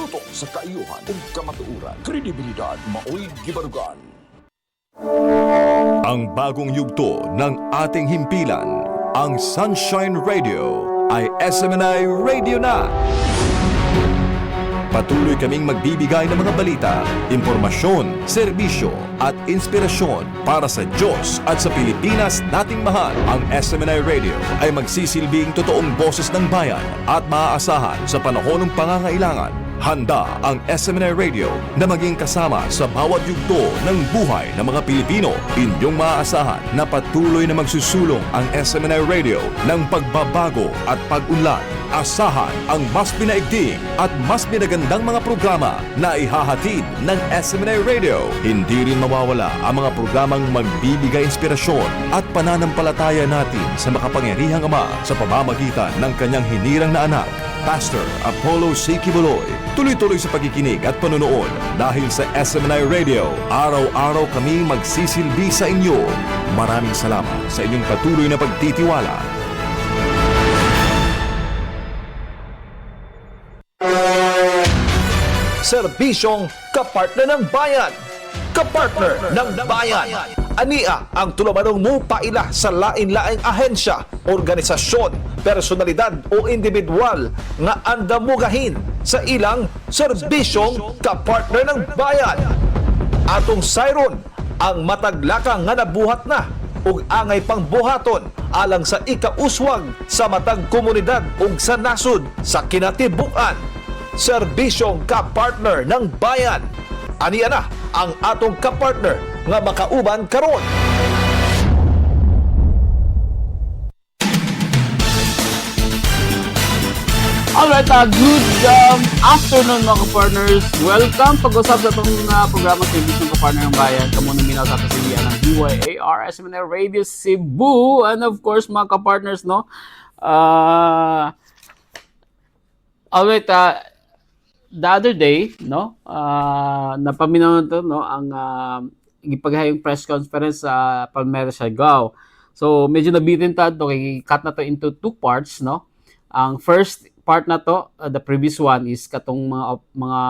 Tutok sa kaayuhan ug kamatuoran. Kredibilidad maoy gibarugan. Ang bagong yugto ng ating himpilan, ang Sunshine Radio, ay SMNI Radio na. Patuloy kaming magbibigay ng mga balita, impormasyon, serbisyo at inspirasyon para sa Diyos at sa Pilipinas nating mahal. Ang SMNI Radio ay magsisilbing totoong boses ng bayan at maaasahan sa panahon ng pangangailangan. Handa ang SMNI Radio na maging kasama sa bawat yugto ng buhay ng mga Pilipino. Inyong maaasahan na patuloy na magsusulong ang SMNI Radio ng pagbabago at pag-unlad. Asahan ang mas pinaigting at mas pinagandang mga programa na ihahatid ng SMNI Radio. Hindi rin mawawala ang mga programang magbibigay inspirasyon at pananampalataya natin sa makapangyarihang Ama sa pamamagitan ng kanyang hinirang na anak, Pastor Apollo C. Kibuloy. Tuloy-tuloy sa pagkikinig at panonood dahil sa SMNI Radio, araw-araw kami magsisilbi sa inyo. Maraming salamat sa inyong patuloy na pagtitiwala. Serbisyong Kapartner ng Bayan. Kapartner ng Bayan. Ania ang tulumanong mo paila sa lain-laing ahensya, organisasyon, personalidad o individual nga andamugahin sa ilang serbisyong Kapartner ng Bayan. Atong sayron ang mataglaka nga nabuhat na ug angay pangbuhaton alang sa ikauswag sa matag komunidad ug sa nasud sa kinatibuk-an. Serbisyong Kapartner ng Bayan. Aniya na ang atong kapartner nga makauban karon. Alright, good afternoon mga kapartners. Welcome. Pag-usap sa itong programa Serbisyong Kapartner ng Bayan. Kamunong minaw sa kasilian ng DYAR, SMNI Radio Cebu. And of course, mga kapartners, no? Alright, the other day, no, napaminaw to, no, ang ipaghayong press conference sa PALMYRA SIARGAO. So medyo nabitin ta to, kay cut na to into two parts, no. Ang first part na to, the previous one is katong mga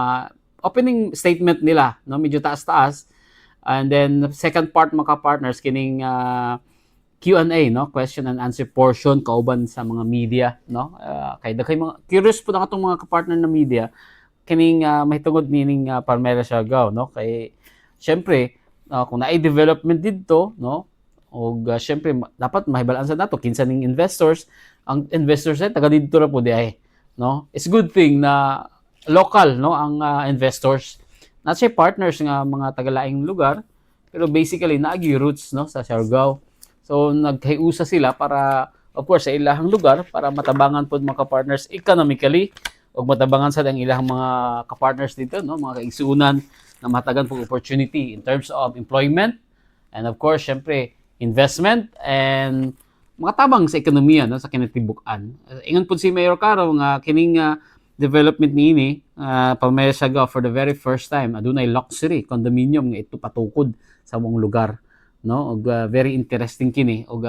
opening statement nila, no, medyo taas-taas. And then second part mga partners kining Q&A, no, question and answer portion kauban sa mga media, no. Kay mga curious po na katong mga kapartner na media kining mahitungod nining PALMYRA SIARGAO, no, kay syempre kung naay development dito, no, og syempre dapat mahibalansa nato kinsa ning investors. Ang investors ay taga dito ra po di ay, no. It's good thing na local, no, ang investors, not say partners nga mga taga-laing lugar, pero basically naagi roots, no, sa Siargao. So nagkayusa sila para of course sa ilahang lugar para matabangan pod mga partners economically o matabangan sa ilang mga kapartners dito, no, mga kaigsuunan na matagan pong opportunity in terms of employment and of course, syempre, investment and mga tabang sa ekonomiya, no, sa kinatibuk-an. Ingon po si Mayor Coro nga kining development niini PALMYRA SIARGAO for the very first time adunay luxury condominium nga ito patukod sa mong lugar, no, og very interesting kini og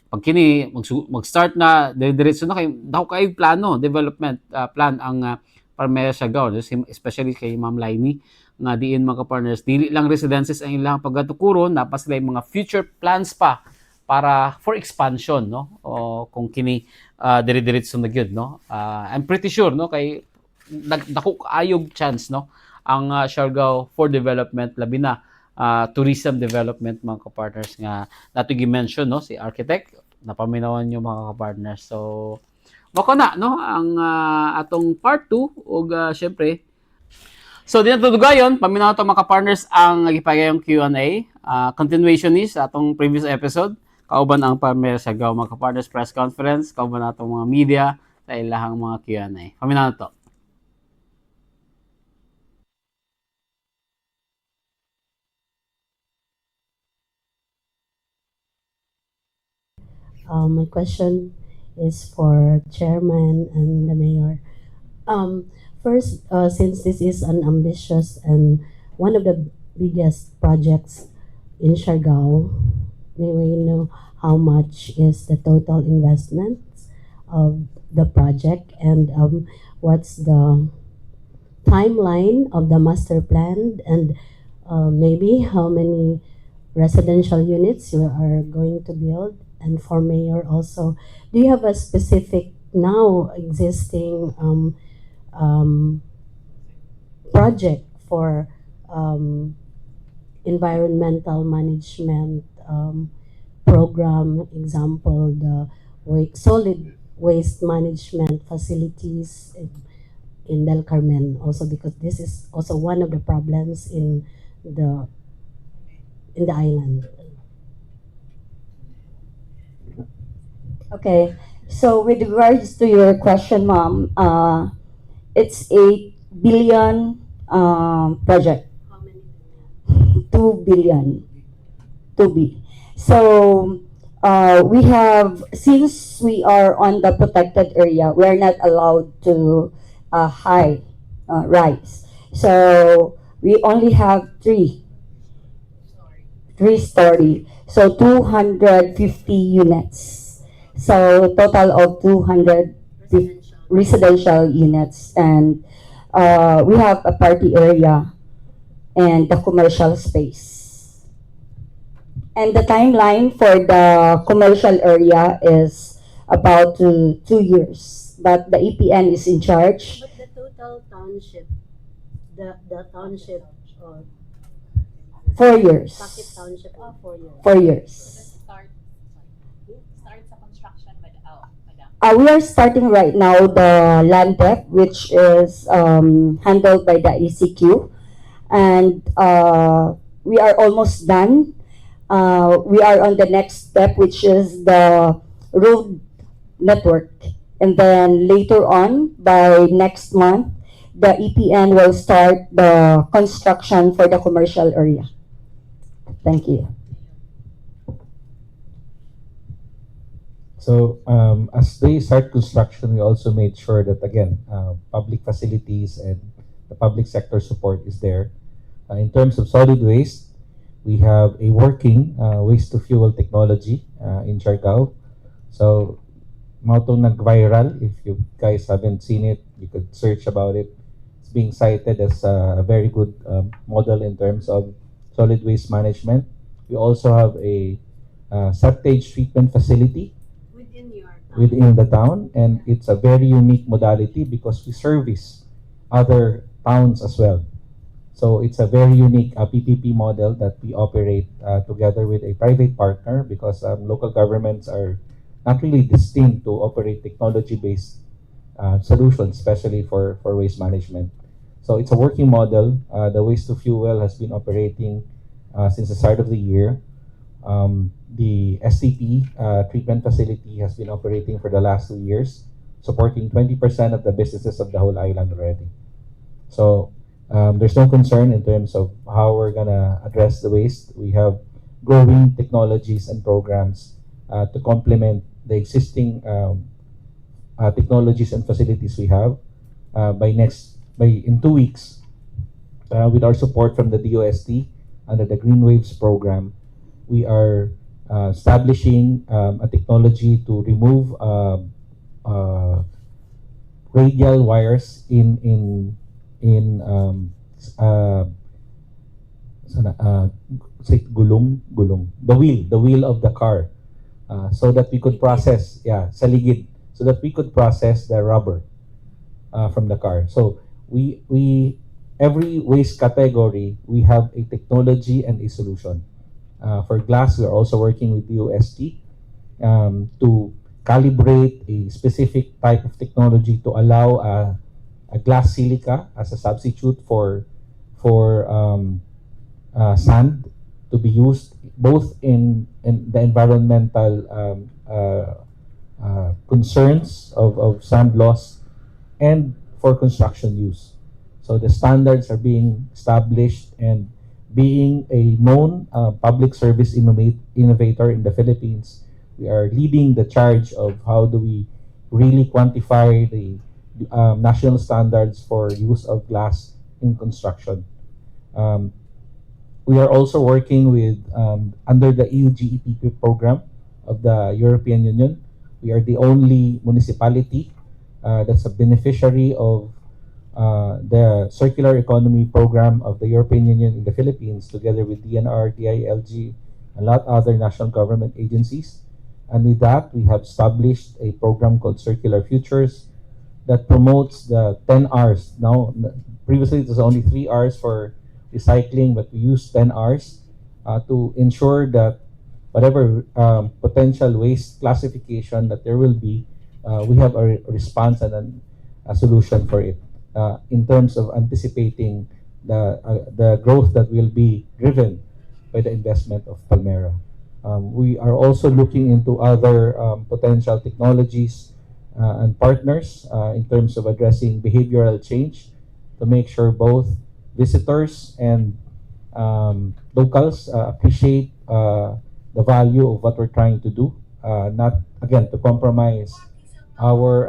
pag kini mag-start na diretso na kay daw kay plano development plan ang PALMYRA SIARGAO, especially kay Ma'am Lynie nga diin mga partners dili lang residences ang ilang pagatukuron, napas sila mga future plans pa para for expansion, no, o kung kini dire-diretso na gyud, no. I'm pretty sure, no, kay dako kaayog chance, no, ang Siargao for development labi na tourism development mga kapartners nga nato gi-mention, no, si architect napaminawan nyo mga kapartners. So bako na, no, ang atong part 2 ug syempre so di na tudugayon paminaw to mga kapartners ang gipahigayong Q&A. Continuation is atong previous episode kauban ang PALMYRA SIARGAO mga kapartners press conference kauban atong mga media sa ilahang mga Q&A. Paminaw to. My question is for Chairman and the Mayor. First, since this is an ambitious and one of the biggest projects in Siargao, may we know how much is the total investment of the project and what's the timeline of the master plan, and maybe how many residential units you are going to build? And for mayor also, do you have a specific now existing project for environmental management program, example, the solid waste management facilities in Del Carmen also, because this is also one of the problems in the island. Okay, so with regards to your question, ma'am, it's 8 billion project. How many? 2 billion. 2B. So we have, since we are on the protected area, we are not allowed to high rise. So we only have three-story. So 250 units. So total of 200 residential units, and we have a party area and the commercial space. And the timeline for the commercial area is about 2 years, but the EPN is in charge. But the total township, the township, 4 years. Sakit Township, 4 years. 4 years. Start sa construction, madam. We are starting right now the land depth, which is handled by the ECQ, and we are almost done. We are on the next step, which is the road network, and then later on, by next month, the EPN will start the construction for the commercial area. Thank you. So as they start construction, we also made sure that, again, public facilities and the public sector support is there. In terms of solid waste, we have a working waste-to-fuel technology in Siargao. So, mautong nag-viral. If you guys haven't seen it, you could search about it. It's being cited as a very good model in terms of solid waste management. We also have a septage treatment facility within the town, and it's a very unique modality because we service other towns as well. So it's a very unique PPP model that we operate together with a private partner, because local governments are not really distinct to operate technology-based solutions, especially for waste management. So it's a working model. The waste-to-fuel has been operating since the start of the year. The STP treatment facility has been operating for the last 2 years, supporting 20% of the businesses of the whole island already. So there's no concern in terms of how we're gonna address the waste. We have growing technologies and programs to complement the existing technologies and facilities we have. In 2 weeks, with our support from the DOST under the Green Waves program, we are establishing a technology to remove radial wires in the wheel of the car, so that we could process sa ligid, so that we could process the rubber from the car. So we every waste category, we have a technology and a solution. For glass, we are also working with UST to calibrate a specific type of technology to allow a glass silica as a substitute for sand to be used both in the environmental concerns of sand loss and for construction use. So the standards are being established, and being a known public service innovator in the Philippines, we are leading the charge of how do we really quantify the national standards for use of glass in construction. We are also working with, under the EU GEP program of the European Union, we are the only municipality that's a beneficiary of the Circular Economy Program of the European Union in the Philippines, together with DNR, DILG, and a lot other national government agencies. And with that, we have established a program called Circular Futures that promotes the 10 R's. Now, previously it was only 3 R's for recycling, but we use 10 R's to ensure that whatever potential waste classification that there will be, we have a response and a solution for it in terms of anticipating the growth that will be driven by the investment of Palmyra. We are also looking into other potential technologies and partners in terms of addressing behavioral change to make sure both visitors and locals appreciate the value of what we're trying to do, not again to compromise our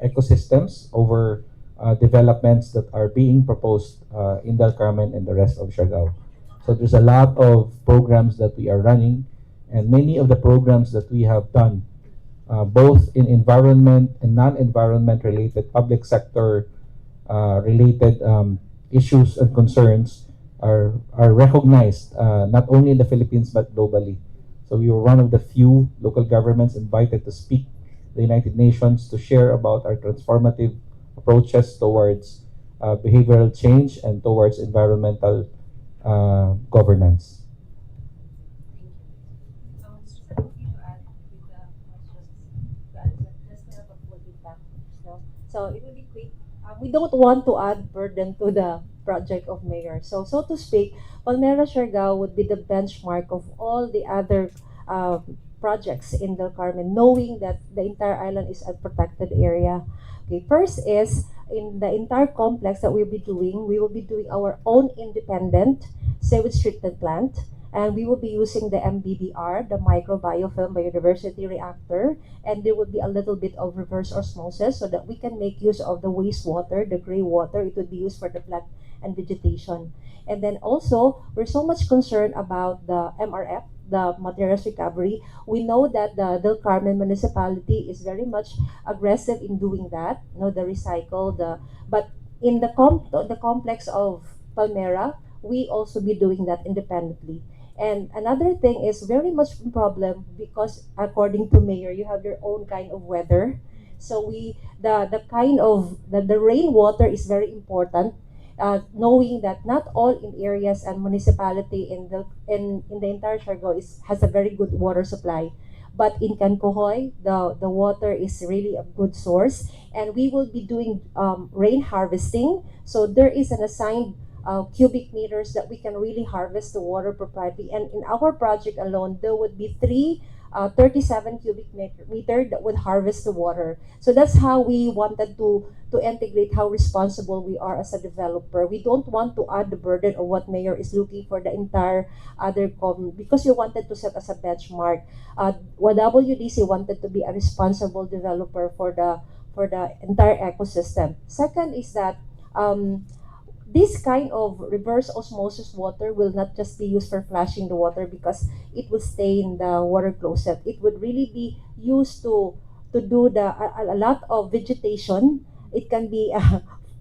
ecosystems over developments that are being proposed in Del Carmen and the rest of Siargao. So there's a lot of programs that we are running, and many of the programs that we have done, both in environment and non-environment related public sector related issues and concerns are recognized not only in the Philippines but globally. So we were one of the few local governments invited to speak the United Nations to share about our transformative approaches towards behavioral change and towards environmental governance. So it will be quick. We don't want to add burden to the project of Mayor. So to speak, Palmyra Siargao would be the benchmark of all the other projects in Del Carmen, knowing that the entire island is a protected area. Okay, first is in the entire complex that we will be doing our own independent sewage treatment plant. And we will be using the MBBR, the microbiofilm biodiversity reactor, and there will be a little bit of reverse osmosis so that we can make use of the wastewater, the gray water. It would be used for the plant and vegetation. And then also, we're so much concerned about the MRF, the materials recovery. We know that the Del Carmen municipality is very much aggressive in doing that, the recycle, but in the complex of Palmyra, we also be doing that independently. And another thing is very much a problem because according to Mayor, you have your own kind of weather. So the kind of the rainwater is very important. Knowing that not all in areas and municipality in the entire Siargao has a very good water supply, but in Cancojoy the water is really a good source, and we will be doing rain harvesting. So there is an assigned cubic meters that we can really harvest the water proprietely, and in our project alone there would be 37 cubic meter that would harvest the water. So that's how we wanted to integrate how responsible we are as a developer. We don't want to add the burden of what Mayor is looking for the entire other because we wanted to set as a benchmark. WDC wanted to be a responsible developer for the entire ecosystem. Second is that this kind of reverse osmosis water will not just be used for flushing the water because it will stay in the water closet. It would really be used to do a lot of vegetation. It can be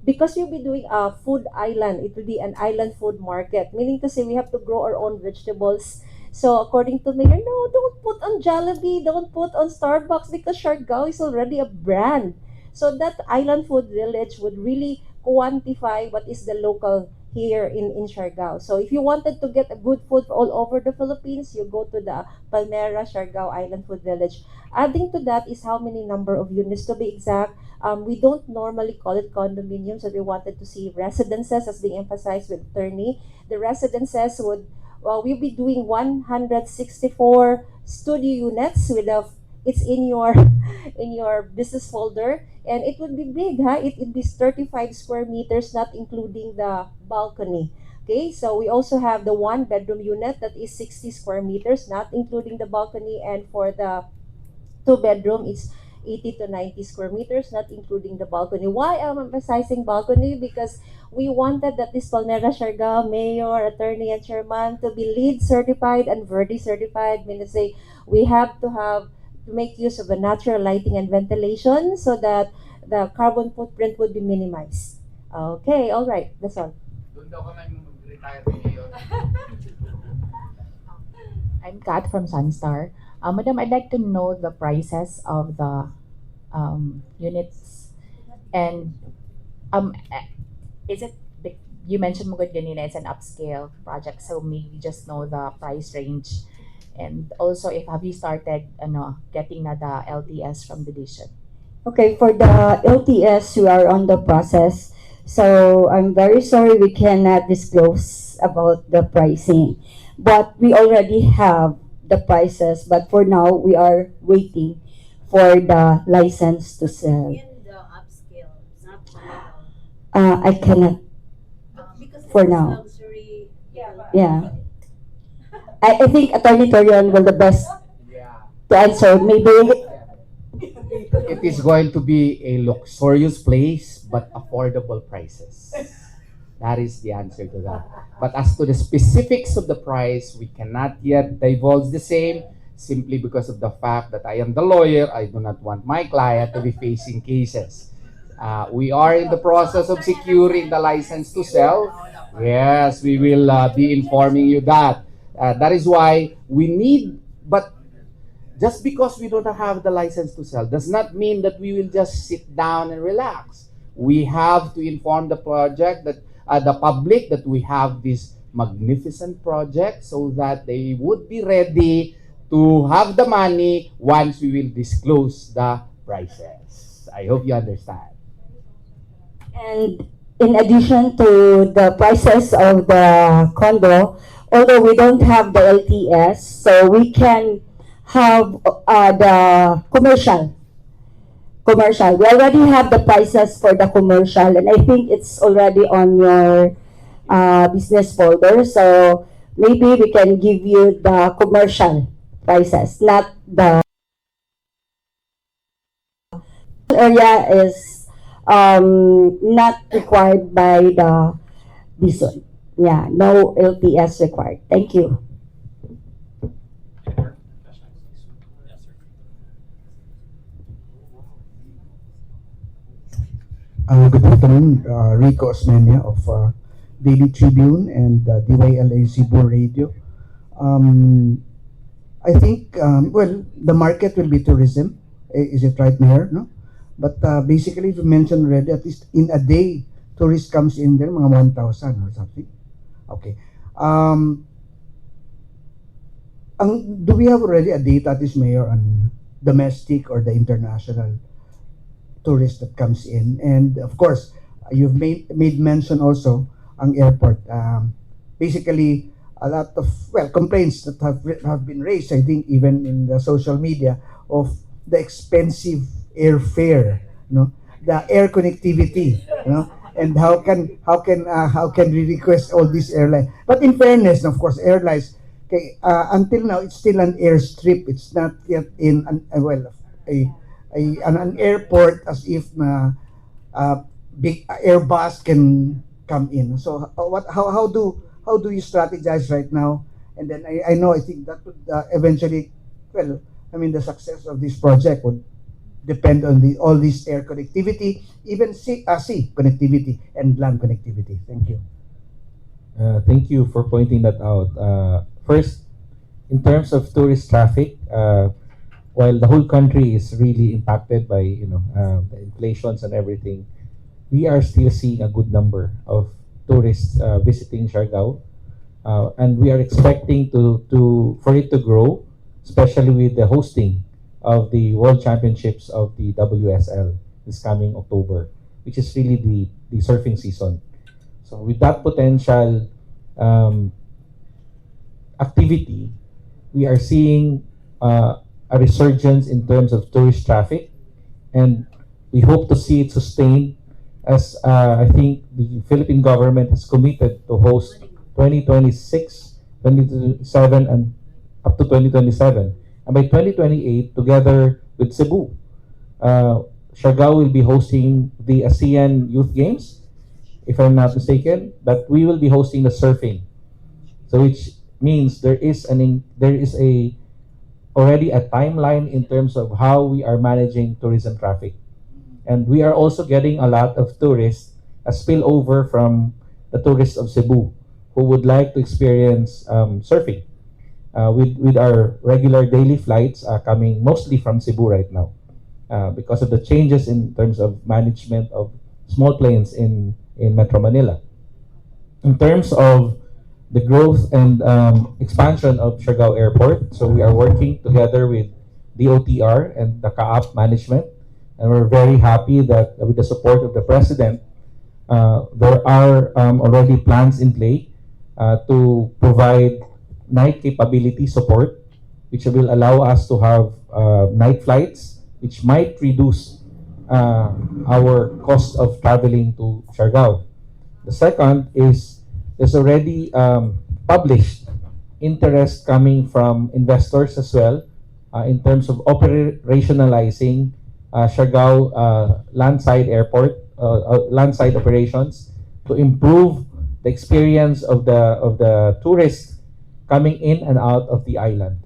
because you'll be doing a food island. It will be an island food market, meaning to say we have to grow our own vegetables. So according to Mayor, no, don't put on Jollibee, don't put on Starbucks because Siargao is already a brand. So that island food village would really quantify what is the local here in Siargao. So if you wanted to get a good food all over the Philippines, you go to the Palmyra Siargao Island Food Village. Adding to that is how many number of units to be exact. We don't normally call it condominiums, so we wanted to see residences as being emphasized with Atty. The residences we'll be doing 164 studio units it's in your business folder, and it would be big, it would be 35 square meters, not including the balcony. Okay, so we also have the 1-bedroom unit that is 60 square meters, not including the balcony, and for the 2-bedroom it's 80 to 90 square meters, not including the balcony. Why am I emphasizing balcony? Because we wanted that this Palmyra Siargao mayor, attorney, and chairman to be LEED certified and Verde certified, meaning to say we have to make use of the natural lighting and ventilation so that the carbon footprint would be minimized. Okay, all right. That's all. I'm Kat from Sunstar. Madam, I'd like to know the prices of the units and is it you mentioned mo ganina it's an upscale project, so maybe just know the price range, and also if have you started getting na the LTS from the division. Okay, for the LTS, we are on the process. So I'm very sorry we cannot disclose about the pricing. But we already have the prices, but for now, we are waiting for the license to sell. In the upscale, not the middle. I cannot Because for it's now. luxury. Yeah. I think Attorney Torreón will the best to answer. Maybe It is going to be a luxurious place but affordable prices. That is the answer to that. But as to the specifics of the price, we cannot yet divulge the same simply because of the fact that I am the lawyer. I do not want my client to be facing cases. We are in the process of securing the license to sell. Yes, we will be informing you that. That is why we need, but just because we don't have the license to sell does not mean that we will just sit down and relax. We have to inform the project that the public that we have this magnificent project so that they would be ready to have the money once we will disclose the prices. I hope you understand. and in addition to the prices of the condo, although we don't have the LTS, so we can have the commercial. Commercial. We already have the prices for the commercial, and I think it's already on your business folder. So maybe we can give you the commercial prices, not the area is not required by the this one. Yeah, no LTS required. Thank you. Good afternoon, Rico Osmeña of Daily Tribune and DYLA Cebu Radio. I think, well, the market will be tourism. Is it right, Mayor? No? But basically, if you mentioned already, at least in a day, tourist comes in there, mga 1,000 or something. Okay. Do we have already a data, at least, Mayor, on domestic or the international tourist that comes in? And of course, you've made mention also ang airport. Basically, a lot of complaints that have been raised, I think even in the social media, of the expensive airfare, the air connectivity, and how can we request all these airlines? But in fairness, of course, airlines, okay, until now it's still an airstrip. It's not yet in an airport as if na big Airbus can come in. So how do you strategize right now? And then I think that would eventually, the success of this project would depend on all this air connectivity, even sea connectivity and land connectivity. Thank you. Thank you for pointing that out. First, in terms of tourist traffic, while the whole country is really impacted by the inflations and everything, we are still seeing a good number of tourists visiting Siargao, and we are expecting for it to grow, especially with the hosting of the World Championships of the WSL this coming October, which is really the surfing season. So with that potential activity, we are seeing a resurgence in terms of tourist traffic, and we hope to see it sustained as I think the Philippine government has committed to host 2026, 2027, and up to 2027. And by 2028, together with Cebu, Siargao will be hosting the ASEAN Youth Games, if I'm not mistaken, but we will be hosting the surfing. So which means there is already a timeline in terms of how we are managing tourism traffic. And we are also getting a lot of tourists a spillover from the tourists of Cebu who would like to experience surfing with our regular daily flights coming mostly from Cebu right now because of the changes in terms of management of small planes in Metro Manila. In terms of the growth and expansion of Siargao Airport, so we are working together with DOTR and the CAAP management, and we're very happy that with the support of the President, there are already plans in play to provide night capability support, which will allow us to have night flights, which might reduce our cost of traveling to Siargao. The second is there's already published interest coming from investors as well in terms of operationalizing Siargao landside airport, landside operations to improve the experience of the tourists coming in and out of the island.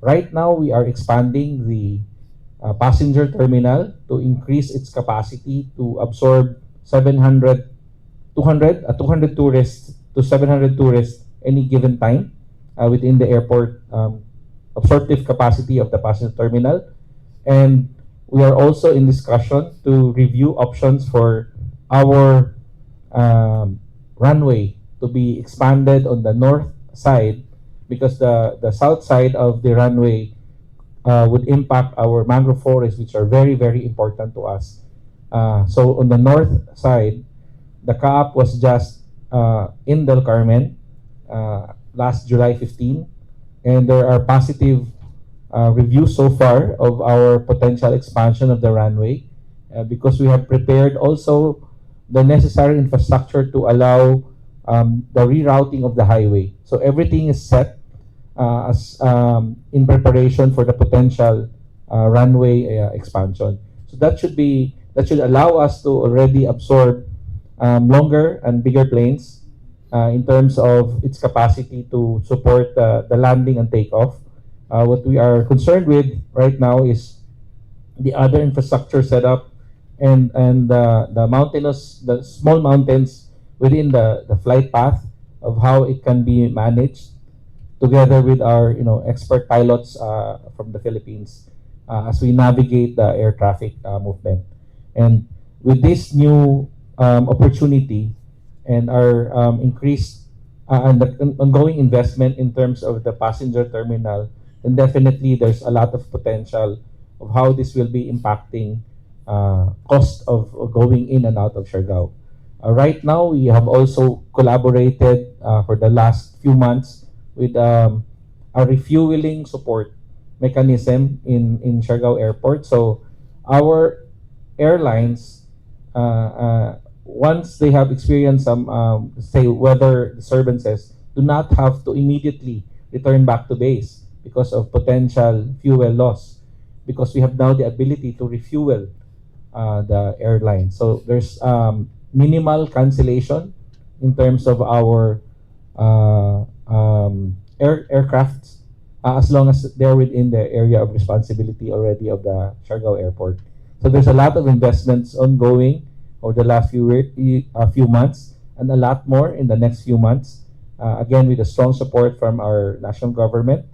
Right now, we are expanding the passenger terminal to increase its capacity to absorb 200 tourists to 700 tourists any given time within the airport absorptive capacity of the passenger terminal. And we are also in discussion to review options for our runway to be expanded on the north side because the south side of the runway would impact our mangrove forests, which are very, very important to us. So on the north side, the CAAP was just in Del Carmen last July 15, and there are positive reviews so far of our potential expansion of the runway because we have prepared also the necessary infrastructure to allow the rerouting of the highway. So everything is set as in preparation for the potential runway expansion. So that should allow us to already absorb longer and bigger planes in terms of its capacity to support the landing and takeoff. What we are concerned with right now is the other infrastructure setup and the small mountains within the flight path of how it can be managed together with our expert pilots from the Philippines as we navigate the air traffic movement. And with this new opportunity and our increased and the ongoing investment in terms of the passenger terminal, then definitely there's a lot of potential of how this will be impacting cost of going in and out of Siargao. Right now, we have also collaborated for the last few months with a refueling support mechanism in Siargao Airport. So our airlines, once they have experienced some, say, weather disturbances, do not have to immediately return back to base because of potential fuel loss, because we have now the ability to refuel the airline. So there's minimal cancellation in terms of our aircrafts as long as they're within the area of responsibility already of the Siargao Airport. So there's a lot of investments ongoing over the last few months and a lot more in the next few months. Again, with a strong support from our national government,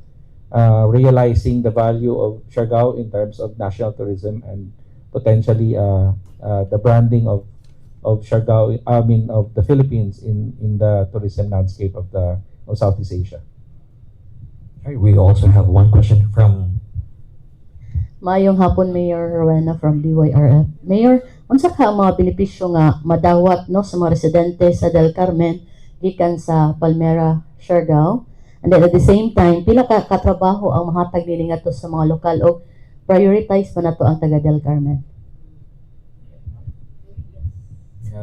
realizing the value of Siargao in terms of national tourism and potentially the branding of Siargao, of the Philippines in the tourism landscape of Southeast Asia. All right, we also have one question from Mayong hapon, Mayor Rowena from DYAR. Mayor, unsa ka mga benepisyo nga madawat no sa mga residente sa Del Carmen gikan sa PALMYRA Siargao? And then at the same time, pila ka katrabaho ang mahatag nili ngadto sa mga lokal o prioritize pa nato ang taga Del Carmen?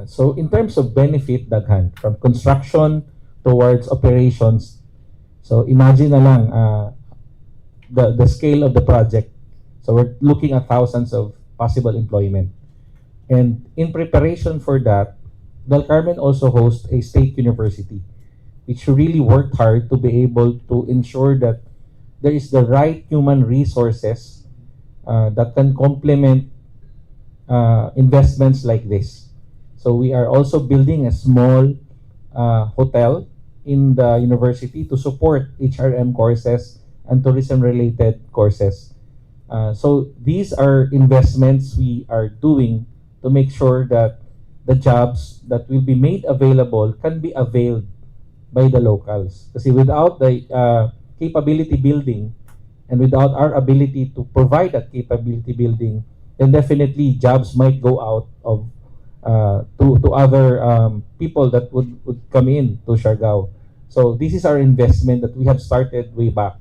So in terms of benefit, daghan from construction towards operations. So imagine na lang the scale of the project. So we're looking at thousands of possible employment. And in preparation for that, Del Carmen also hosts a state university, which really worked hard to be able to ensure that there is the right human resources that can complement investments like this. So we are also building a small hotel in the university to support HRM courses and tourism-related courses. So these are investments we are doing to make sure that the jobs that will be made available can be availed by the locals. Kasi without the capability building and without our ability to provide that capability building, then definitely jobs might go out of to other people that would come in to Siargao. So this is our investment that we have started way back.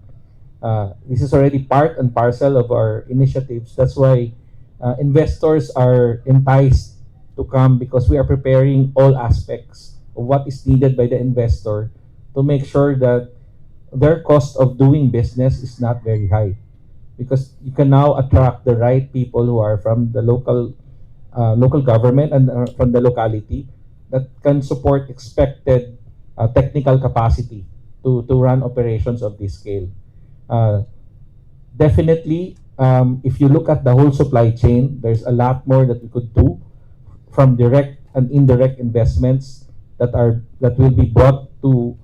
This is already part and parcel of our initiatives. That's why investors are enticed to come, because we are preparing all aspects of what is needed by the investor to make sure that their cost of doing business is not very high, because you can now attract the right people who are from the local government and from the locality that can support expected technical capacity to run operations of this scale. Definitely, if you look at the whole supply chain, there's a lot more that we could do, from direct and indirect investments that will be brought to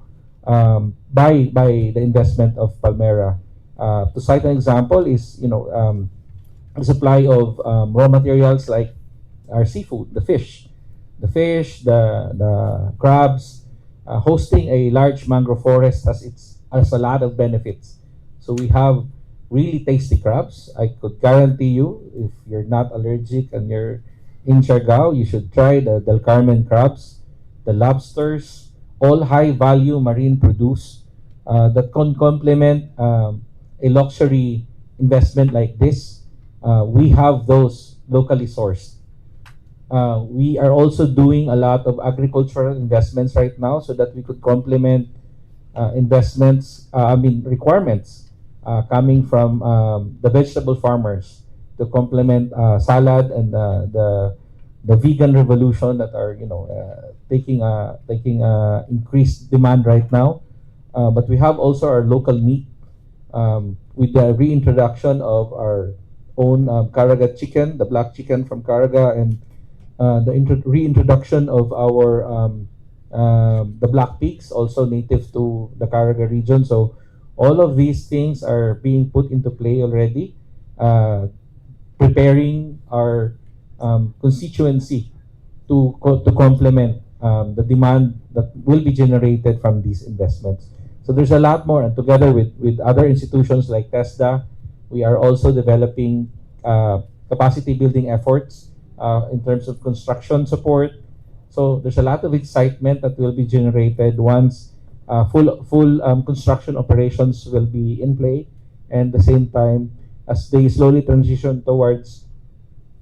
by the investment of PALMYRA. To cite an example is the supply of raw materials like our seafood, the fish, the crabs. Hosting a large mangrove forest has a lot of benefits. So we have really tasty crabs. I could guarantee you, if you're not allergic and you're in Siargao, you should try the Del Carmen crabs, the lobsters, all high-value marine produce that can complement a luxury investment like this. We have those locally sourced. We are also doing a lot of agricultural investments right now so that we could complement requirements coming from the vegetable farmers to complement salad and the vegan revolution that are taking increased demand right now. But we have also our local meat with the reintroduction of our own Caraga chicken, the black chicken from Caraga, and the reintroduction of our the black pigs, also native to the Caraga region. So all of these things are being put into play already, preparing our constituency to complement the demand that will be generated from these investments. So there's a lot more, and together with other institutions like TESDA, we are also developing capacity building efforts in terms of construction support. So there's a lot of excitement that will be generated once full construction operations will be in play, and at the same time, as they slowly transition towards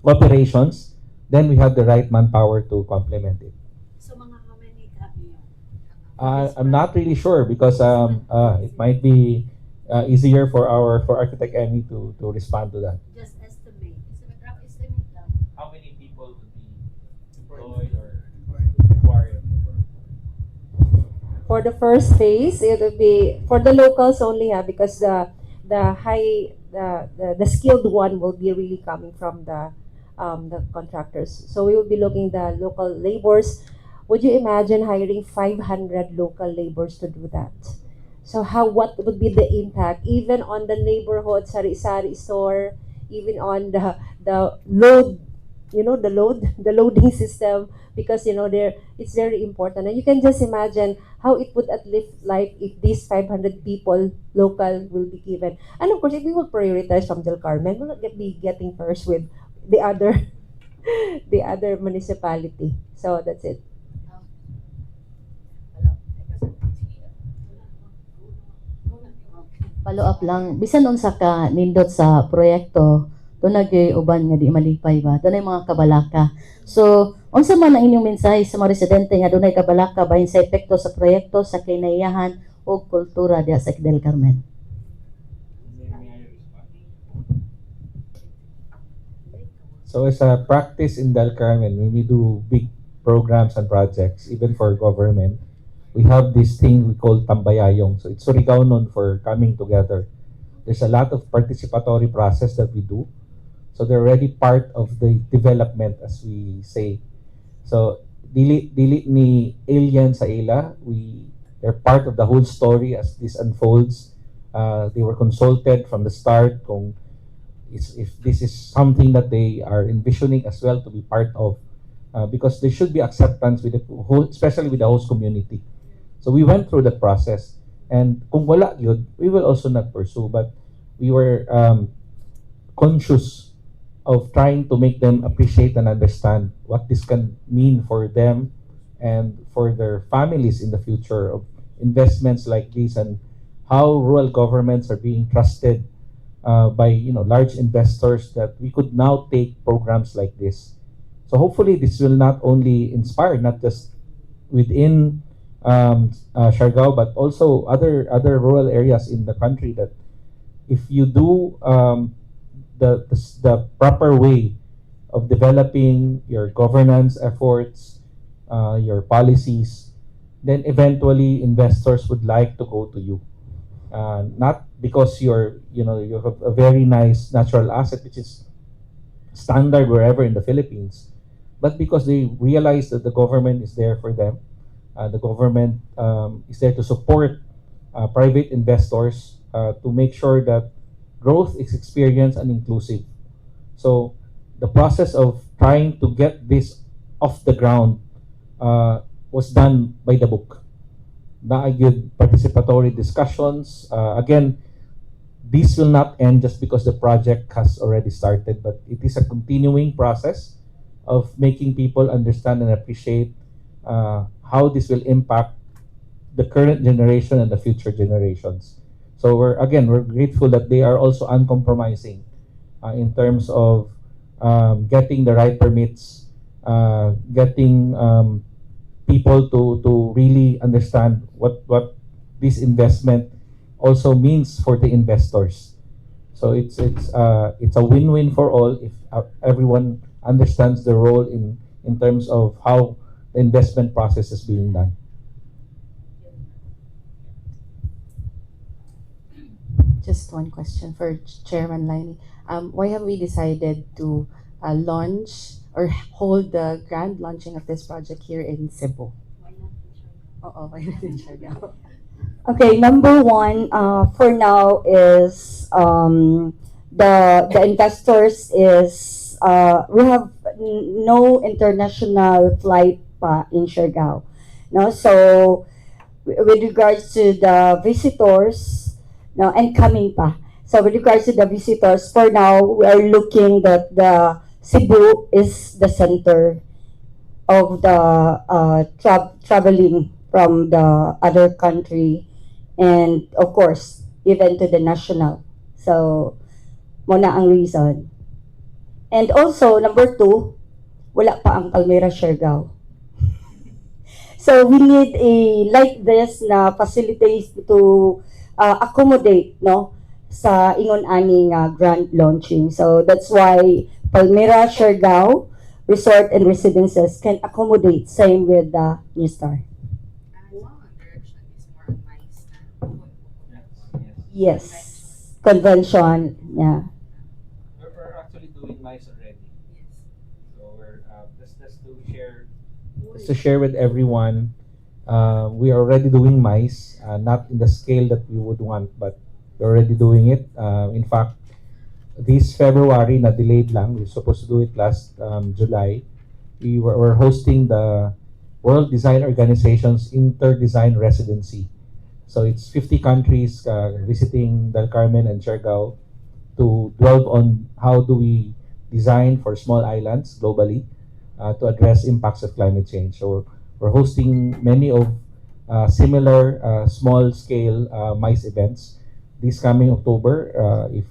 operations, then we have the right manpower to complement it. So mga how many kami yun? I'm not really sure, because it might be easier for Architect Emmy to respond to that. Just estimate. Rough estimate lang. How many people would be employed or required? For the first phase, it will be for the locals only, because the skilled one will be really coming from the contractors. So we will be looking the local laborers. Would you imagine hiring 500 local laborers to do that? So what would be the impact even on the neighborhood sari-sari store, even on the load, the loading system, because it's very important. And you can just imagine how it would uplift life if these 500 people local will be given. And of course, if we will prioritize from Del Carmen, we'll not be getting first with the other the other municipality. So that's it. Follow up lang, bisan unsa ka nindot sa proyekto, tunay uban nga di malipay ba, dunay mga kabalaka. So unsa man ang inyong mensahe sa mga residente nga dunay kabalaka bahin sa epekto sa proyekto sa kinaiyahan o kultura diha sa Del Carmen? So as a practice in Del Carmen, when we do big programs and projects, even for government, we have this thing we call tambayayong. So it's Surigao known for coming together. There's a lot of participatory process that we do. So they're already part of the development, as we say. So dili ni alien sa ila. They're part of the whole story as this unfolds. They were consulted from the start kung if this is something that they are envisioning as well to be part of, because there should be acceptance with the whole, especially with the host community. So we went through that process, and kung wala yun, we will also not pursue. But we were conscious of trying to make them appreciate and understand what this can mean for them and for their families in the future of investments like this, and how rural governments are being trusted by large investors, that we could now take programs like this. So hopefully this will not only inspire, not just within Siargao, but also other rural areas in the country, that if you do the proper way of developing your governance efforts, your policies, then eventually investors would like to go to you. Not because you have a very nice natural asset, which is standard wherever in the Philippines, but because they realize that the government is there for them. The government is there to support private investors to make sure that growth is experienced and inclusive. So the process of trying to get this off the ground was done by the book. Good participatory discussions. Again, this will not end just because the project has already started, but it is a continuing process of making people understand and appreciate how this will impact the current generation and the future generations. So we're grateful that they are also uncompromising in terms of getting the right permits, getting people to really understand what this investment also means for the investors. So it's a win-win for all if everyone understands the role in terms of how the investment process is being done. Just one question for Chairman Lynie. Why have we decided to launch or hold the grand launching of this project here in Cebu? Why not in Siargao? Okay, number one for now is the investors is we have no international flight pa in Siargao. No, so with regards to the visitors, no, and coming pa. So with regards to the visitors, for now we are looking that the Cebu is the center of the traveling from the other country, and of course even to the national. So muna ang reason. And also number two, wala pa ang PALMYRA SIARGAO. So we need a like this na facilities to accommodate sa ingon aning grand launching. So that's why PALMYRA SIARGAO Resort and Residences can accommodate, same with the New Star. Yes, convention, yeah. We're actually doing MICE already. So we're just to share with everyone, we are already doing MICE, not in the scale that we would want, but we're already doing it. In fact, this February, na delayed lang. We were supposed to do it last July. We're hosting the World Design Organization's Inter-Design Residency. So it's 50 countries visiting Del Carmen and Siargao to delve on how do we design for small islands globally to address impacts of climate change. So we're hosting many of similar small-scale MICE events this coming October. If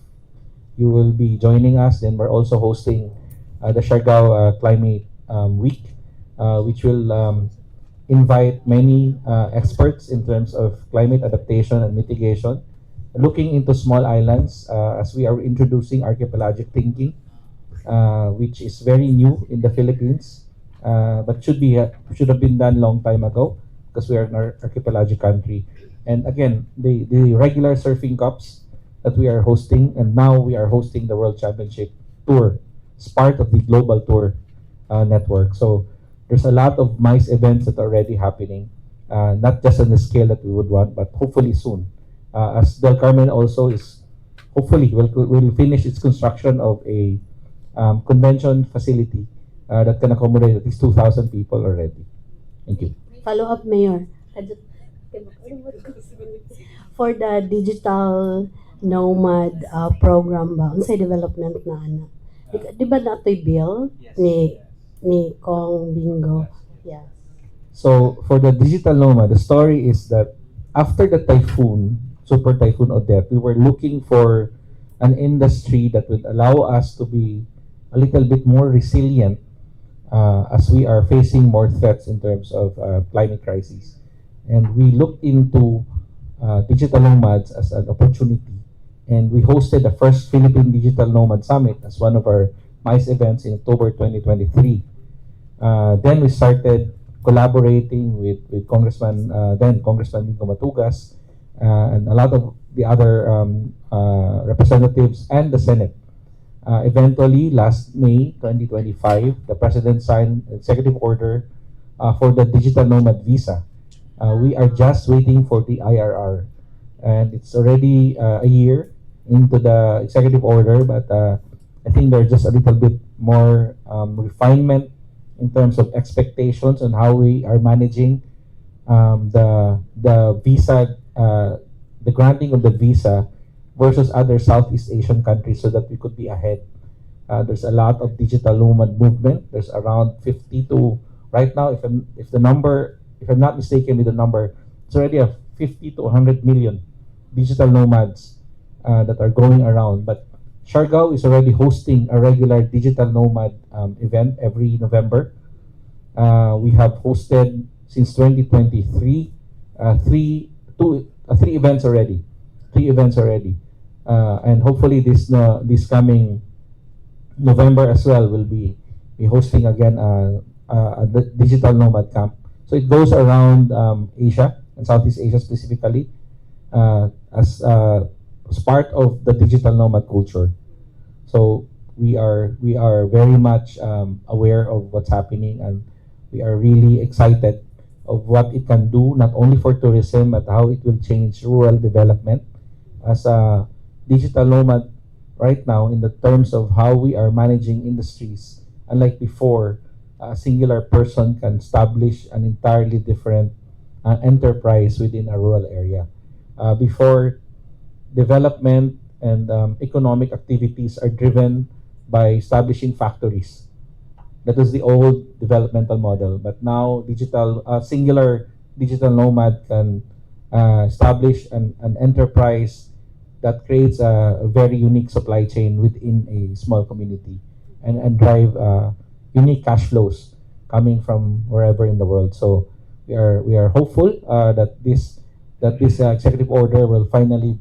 you will be joining us, then we're also hosting the Siargao Climate Week, which will invite many experts in terms of climate adaptation and mitigation, looking into small islands as we are introducing archipelagic thinking, which is very new in the Philippines, but should have been done long time ago because we are an archipelagic country. And again, the regular surfing cups that we are hosting, and now we are hosting the World Championship Tour. It's part of the global tour network. So there's a lot of MICE events that are already happening, not just on the scale that we would want, but hopefully soon. As Del Carmen also is, hopefully will finish its construction of a convention facility that can accommodate at least 2,000 people already. Thank you. Follow up, Mayor. For the digital nomad program ba, unsay development na ana? Di ba na ito'y bill ni Kong Bingo? Yeah. So for the digital nomad, the story is that after the typhoon, Super Typhoon Odette, we were looking for an industry that would allow us to be a little bit more resilient as we are facing more threats in terms of climate crisis. And we looked into digital nomads as an opportunity. And we hosted the first Philippine Digital Nomad Summit as one of our MICE events in October 2023. Then we started collaborating with Congressman Mingo Matugas and a lot of the other representatives and the Senate. Eventually, last May 2025, the President signed executive order for the digital nomad visa. We are just waiting for the IRR, and it's already a year into the executive order, but I think there's just a little bit more refinement in terms of expectations on how we are managing the visa, the granting of the visa versus other Southeast Asian countries, so that we could be ahead. There's a lot of digital nomad movement. There's around 50 to right now, if I'm not mistaken with the number, it's already a 50 to 100 million digital nomads that are going around. But Siargao is already hosting a regular digital nomad event every November. We have hosted since 2023 three events already. And hopefully this coming November as well will be hosting again a digital nomad camp. So it goes around Asia and Southeast Asia specifically as part of the digital nomad culture. So we are very much aware of what's happening, and we are really excited of what it can do, not only for tourism, but how it will change rural development. As a digital nomad right now, in the terms of how we are managing industries, unlike before, a singular person can establish an entirely different enterprise within a rural area. Before, development and economic activities are driven by establishing factories. That was the old developmental model. But now, singular digital nomad can establish an enterprise that creates a very unique supply chain within a small community and drive unique cash flows coming from wherever in the world. So we are hopeful that this executive order will finally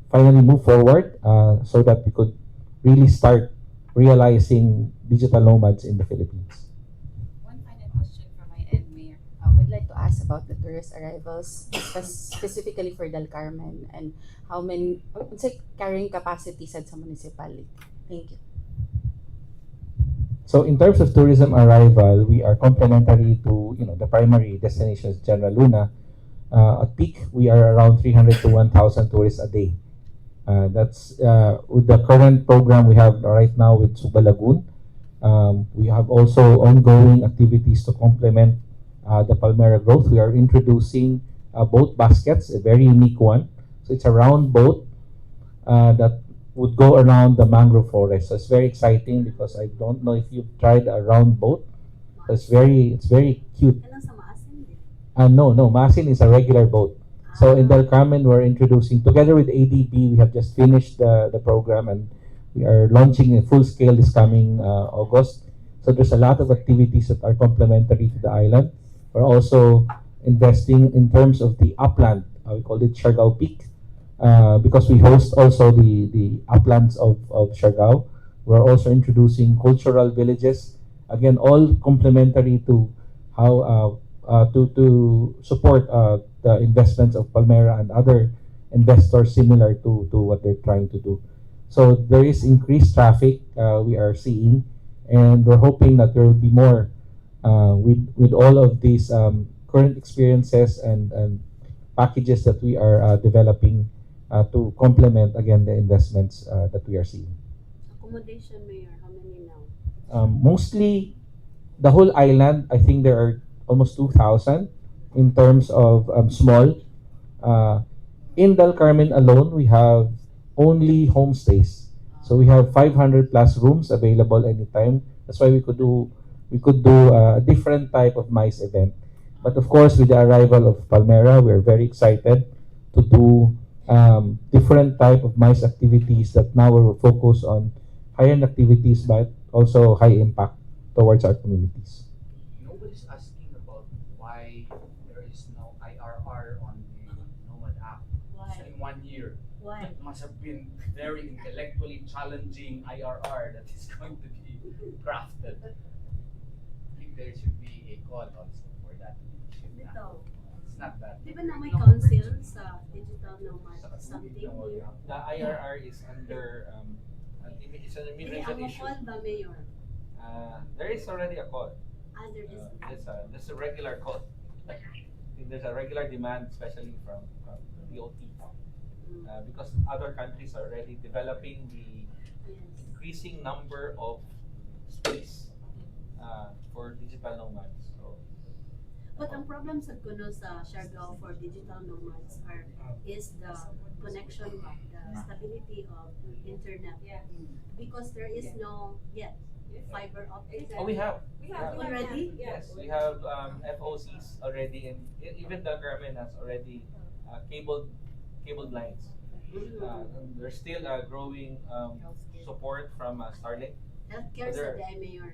finally move forward so that we could really start realizing digital nomads in the Philippines. One final question from my end, Mayor. I would like to ask about the tourist arrivals, specifically for Del Carmen, and how many, carrying capacity sa municipality. Thank you. So in terms of tourism arrival, we are complementary to the primary destinations, General Luna. At peak, we are around 300 to 1,000 tourists a day. That's with the current program we have right now with Suba Lagoon. We have also ongoing activities to complement the PALMYRA growth. We are introducing boat baskets, a very unique one. So it's a round boat that would go around the mangrove forest. So it's very exciting because I don't know if you've tried a round boat. It's very cute. No, Masin is a regular boat. So in Del Carmen, we're introducing, together with ADB, we have just finished the program, and we are launching a full scale this coming August. So there's a lot of activities that are complementary to the island. We're also investing in terms of the upland. We call it Siargao Peak, because we host also the uplands of Siargao. We're also introducing cultural villages. Again, all complementary to how to support the investments of PALMYRA and other investors similar to what they're trying to do. So there is increased traffic we are seeing, And we're hoping that there will be more with all of these current experiences and packages that we are developing to complement again the investments that we are seeing. Accommodation, Mayor, how many now? Mostly the whole island, I think there are almost 2,000 in terms of small. In Del Carmen alone, we have only homestays. So we have 500 plus rooms available anytime. That's why we could do a different type of MICE event. But of course, with the arrival of PALMYRA, we're very excited to do different type of MICE activities that now will focus on high-end activities but also high impact towards our communities. Nobody's asking about why there is no IRR on the Nomad app. Why? In 1 year. Why? It must have been very intellectually challenging IRR that is going to be crafted. I think there should be a call also for that. Dito. It's not that. Di ba na may council sa digital nomad something here? The IRR is under it's an immigration Ang issue. call ba, Mayor? There is already a call. There is. There's a regular call. There's a regular demand, especially from DOT, because other countries are already developing the increasing number of space for digital nomads. So, But ang problem sa kuno sa Siargao for digital nomads is the connection, the stability of internet. Because there is no yet fiber optic. oh, we have. Already? Yes, we have FOCs already, and even the government has already cabled lines. And there's still a growing support from Starlink. Healthcare So sa there- DI, Mayor.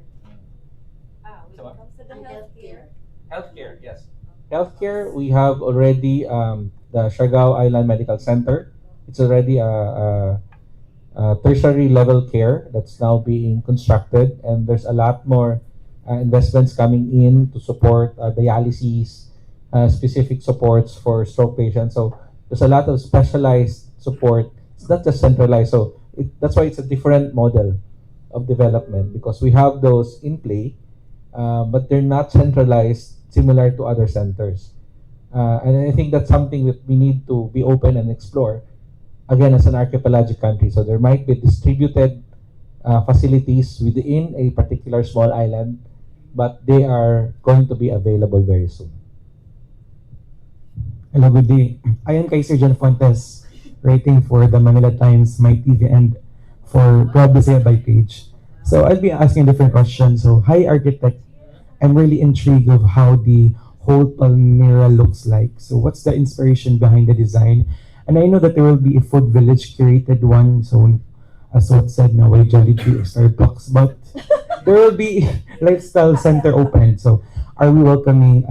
When it comes to the healthcare. Healthcare, yes. Healthcare, we have already the Siargao Island Medical Center. It's already a tertiary level care that's now being constructed, and there's a lot more investments coming in to support dialysis, specific supports for stroke patients. So there's a lot of specialized support. It's not just centralized. So that's why it's a different model of development, because we have those in play, but they're not centralized similar to other centers. And I think that's something that we need to be open and explore, again, as an archipelagic country. So there might be distributed facilities within a particular small island, but they are going to be available very soon. Hello, good day. Ayon kay Sir John Fuentes, rating for the Manila Times, My TV, and for Proud Bisaya by page. So I'll be asking a different question. So, hi architect, I'm really intrigued of how the whole PALMYRA looks like. So what's the inspiration behind the design? And I know that there will be a food village curated one. So as what said now, by Jollibee or Starbucks, but there will be lifestyle center open. So are we welcoming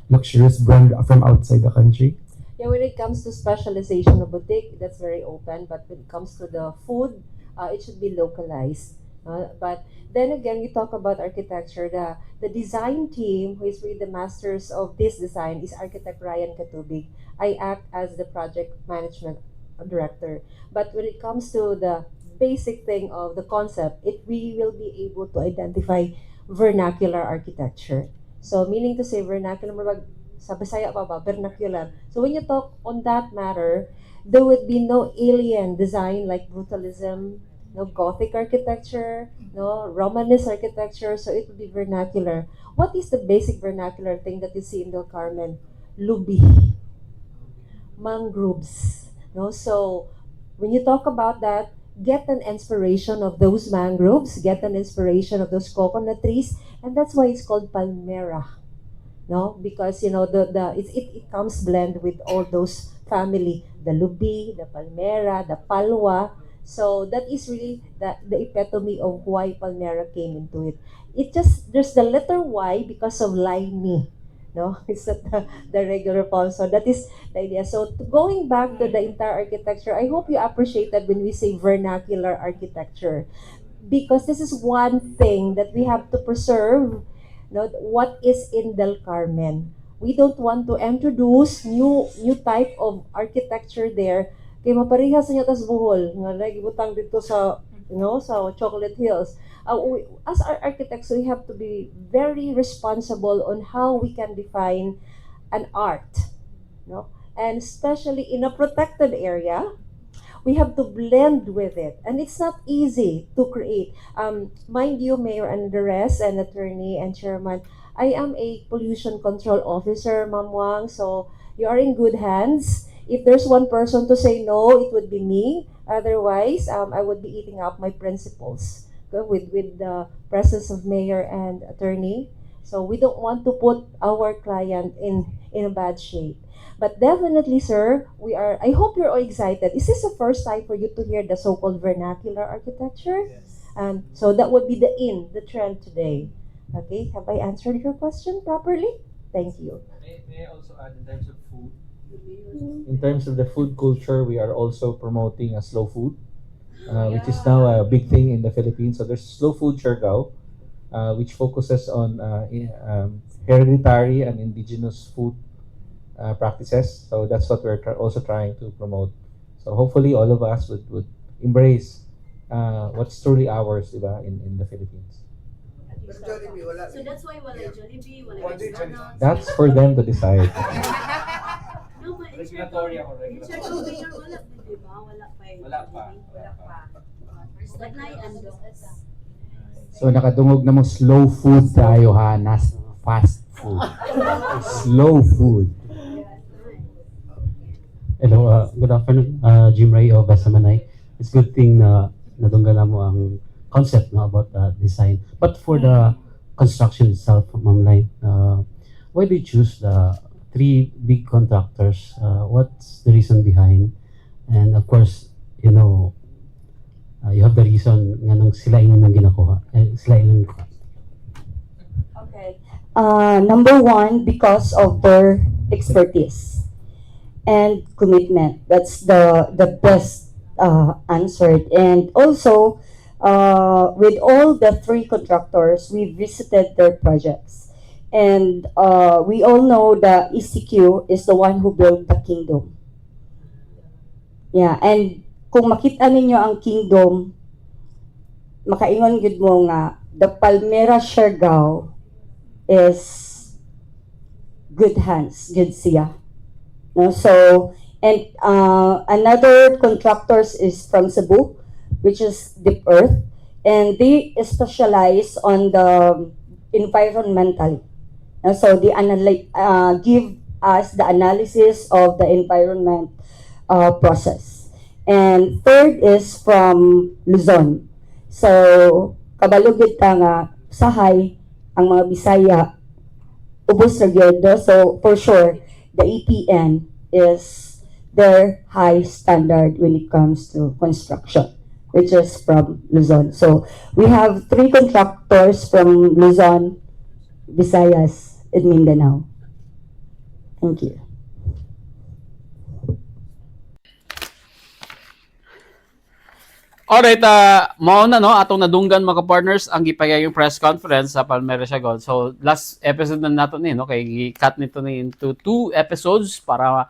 luxurious brand from outside the country? Yeah, when it comes to specialization of boutique, that's very open. But when it comes to the food, it should be localized. But then again, we talk about architecture. The design team, who is really the masters of this design, is architect Ryan Katubig. I act as the project management director. But when it comes to the basic thing of the concept, we will be able to identify vernacular architecture. So meaning to say vernacular, sa Bisaya pa ba, vernacular. So when you talk on that matter, there would be no alien design like brutalism, no Gothic architecture, no Romanist architecture, so it would be vernacular. What is the basic vernacular thing that you see in Del Carmen? Lubi, mangroves, no? So when you talk about that, get an inspiration of those mangroves, get an inspiration of those coconut trees, and that's why it's called PALMYRA, no? Because you know it comes blend with all those family, the lubi, the PALMYRA, the palwa. So that is really the epitome of why PALMYRA came into it. There's the letter Y because of Lynie, no? It's not the regular Paul. So that is the idea. So going back to the entire architecture, I hope you appreciate that when we say vernacular architecture, because this is one thing that we have to preserve. No, what is in Del Carmen? We don't want to introduce new type of architecture there. Kaya maparihas niya tas buhol nga like butang dito sa sa Chocolate Hills. as our architects, we have to be very responsible on how we can define an art, no? And especially in a protected area, we have to blend with it, and it's not easy to create. Mind you, Mayor and the rest, and Attorney and Chairman, I am a pollution control officer, Ma'am Wang, so you are in good hands. If there's one person to say no, it would be me. Otherwise, I would be eating up my principles with the presence of Mayor and Attorney. So we don't want to put our client in a bad shape. But definitely, sir, I hope you're all excited. Is this the first time for you to hear the so-called vernacular architecture? Yes. And so that would be the trend today. Okay, have I answered your question properly? Thank you. May I also add in terms of food? In terms of the food culture, we are also promoting a slow food, which is now a big thing in the Philippines. So there's Slow Food Siargao, which focuses on hereditary and indigenous food practices. So that's what we're also trying to promote. So hopefully all of us would embrace what's truly ours, diba, in the Philippines. So that's why wala Jollibee, wala McDonald's. That's for them to decide. No, but in Regulatory ako, Siargao, regulatory. wala pa, di ba? Wala pa. Wala pa. But na-ando. So nakadungog na mo slow food tayo ha, nas fast food. Slow food. Hello, good afternoon, Jimrey of SMNI. It's good thing na nadunggan mo ang concept about design. But for the construction itself, Ma'am Lynie, why do you choose the 3 big contractors? What's the reason behind? And of course, you know, you have the reason nga nung sila yung ginakuha. Okay. Number 1, because of their expertise and commitment. That's the best answered. And also, with all the 3 contractors, we visited their projects. And we all know the ECQ is the one who built the kingdom. Yeah, and kung makita ninyo ang kingdom, makaingon gid mo nga, the PALMYRA SIARGAO is good hands, good siya. No? So, and another contractors is from Cebu, which is Deep Earth, and they specialize on the environmental. So they give us the analysis of the environment process. And third is from Luzon. So kabalugid ta nga sahay ang mga Bisaya ubos ra gyud. So for sure the APN is their high standard when it comes to construction, which is from Luzon. So we have 3 contractors from Luzon, Visayas, and Mindanao. Thank you. Alright, mauna no, atong nadunggan mga partners ang gipahigayong press conference sa PALMYRA SIARGAO. So last episode na nato ni no, kay cut nito ni into 2 episodes para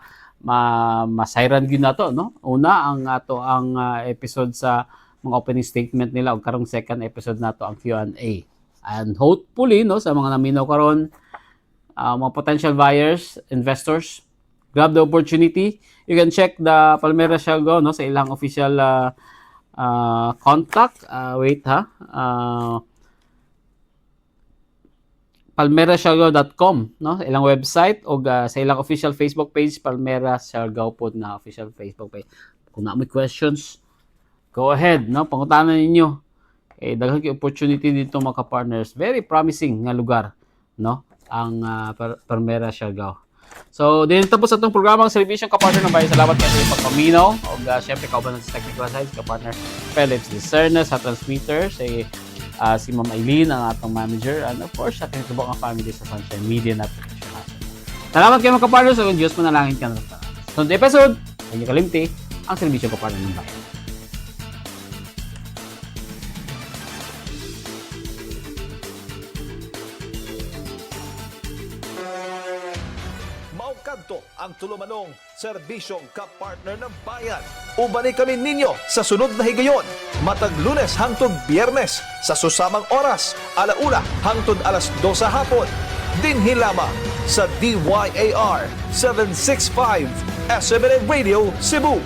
masayran gyud nato no. Una ang episode sa mga opening statement nila ug karong second episode nato ang Q&A. And hopefully no sa mga naminaw karon, mga potential buyers, investors, grab the opportunity. You can check the PALMYRA SIARGAO no sa ilang official contact. Wait ha. palmyrasiargao.com no, ilang website o sa ilang official Facebook page, PALMYRA SIARGAO pod na official Facebook page. Kung na may questions, go ahead no, pangutanan ninyo. Daghang opportunity dito mga partners. Very promising nga lugar no ang PALMYRA SIARGAO. So, din tapos atong programang Serbisyong Kapartner ng Bayan. Salamat kayo sa pagpaminaw. O syempre, Kauban sa technical side, Kapartner Philips Discerner sa transmitter, si Ma'am Eileen, ang atong manager, and of course, sa tinutubok ang family sa Sunshine Media na production. Salamat kayo mga kapartner. Sa Diyos manalangin ka na sa sunod episode, ay nyo kalimti ang Serbisyong Kapartner ng Bayan. Kanto ang tulumanong Serbisyong Kapartner ng Bayan. Ubani kami ninyo sa sunod na higayon. Matag Lunes hangtod Biyernes sa susamang oras, 1:00 hangtod 12:00 hapon. Dinhi lamang sa DYAR 765 SMNI Radio Cebu.